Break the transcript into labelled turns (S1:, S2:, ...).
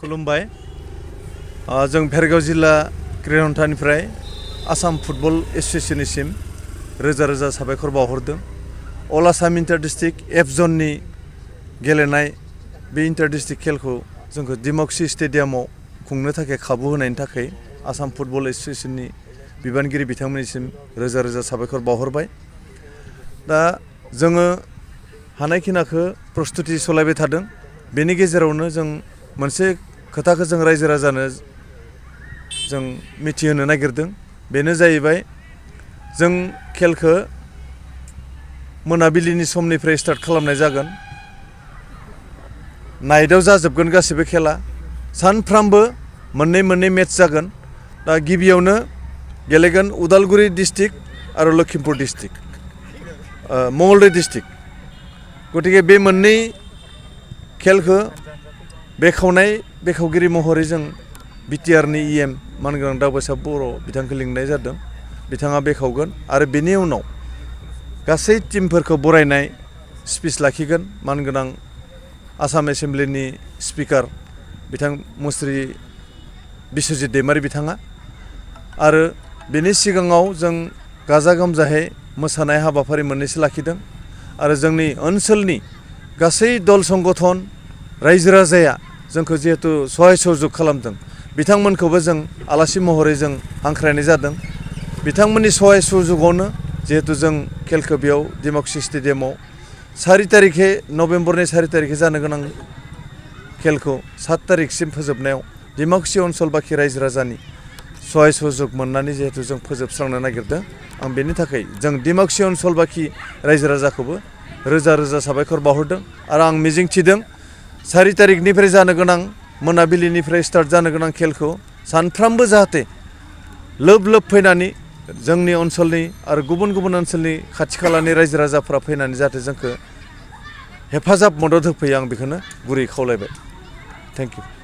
S1: खुलुमबाय जों भेरगाव जिल्ला क्रियान्थानिफ्राय आसाम फुटबल एसोसिएशननिसिम रोजा रोजा साबायखर बावहरदों। अल आसाम इन्टार डिस्ट्रिक्ट एफ जननि गेलेनाय बे इन्टार डिस्ट्रिक्ट खेलखौ जोंखौ डिमाकुसि स्टेडियामाव खुंनो थाखाय खाबु होनायनि थाखाय आसाम फुटबल एसोसिएशननि बिबानगिरि बिथांमोननिसिम रोजा रोजा साबायखर बावहरबाय। दा जोङो हानायखिनाखौ प्रस्तुति सलायबाय थादों। बेनि गेजेरावनो जों मोनसे खोथाखौ जों रायजो राजानो जों मिथिहोनो नागिरदों। बेनो जाहैबाय जों खेलखौ मोनाबिलिनि समनिफ्राय स्टार्ट खालामनाय जागोन। नाइटआव जाजोबगोन गासिबो खेला। सानफ्रामबो मोननै मेट्च जागोन। दा गिबियावनो गेलेगोन उदालगुरि डिस्ट्रिक्ट आरो लखिमपुर डिस्ट्रिक्ट, मंगलदै डिस्ट्रिक्ट। गतिके बे मोननै खेलखौ बेखावगिरि महरै जों बिटिआरनि इएम मानगोनां दावबायसा बर' बिथांखौ लिंनाय जादों। बिथाङा बेखावगोन आरो बेनि उनाव गासै टीमफोरखौ बरायनाय स्पिच लाखिगोन मानगोनां आसाम एसेम्ब्लिनि स्पिकार बिथां मुस्रि बिस्वजित दैमारि बिथाङा। आरो बेनि सिगाङाव जों गाजा गोमजायै मोसानाय हाबाफारि मोननैसो लाखिदों। आरो जोंनि ओनसोलनि गासै दल संगठन रायजो राजाया जोंखौ जिहेतु सहाय सहयोग खालामदों, बिथांमोनखौबो जों आलासि महरै जों हांख्रायनाय जादों। बिथांमोननि सहाय सहयोगावनो जिहेतु जों खेलखौ बेयाव डिमाकुसि स्टेडियामाव 4 तारिखे नभेम्बरनि 4 तारिखे जानो गोनां खेलखौ 7 तारिखसिम फोजोबनायाव डिमाकुसि ओनसोल बाखि रायजो राजानि सहाय सहयोग मोननानै जिहेतु जों फोजोबस्रांनो नागिरदों। आं बेनि थाखाय जों डिमाकुसि ओनसोल बाखि रायजो राजाखौबो रोजा रोजा साबायखर बावहरदों। आरो आं मिजिंथिदों 4 तारिखनिफ्राय जानो गोनां मोनाबिलिनिफ्राय स्टार्ट जानो गोनां खेलखौ सानफ्रामबो जाहाथे लोब फैनानै जोंनि ओनसोलनि आरो गुबुन ओनसोलनि खाथि खालानि रायजो राजाफ्रा फैनानै जाहाथे जोंखौ हेफाजाब मदद होफैयो, आं बेखौनो गुरै खावलायबाय। Thank you.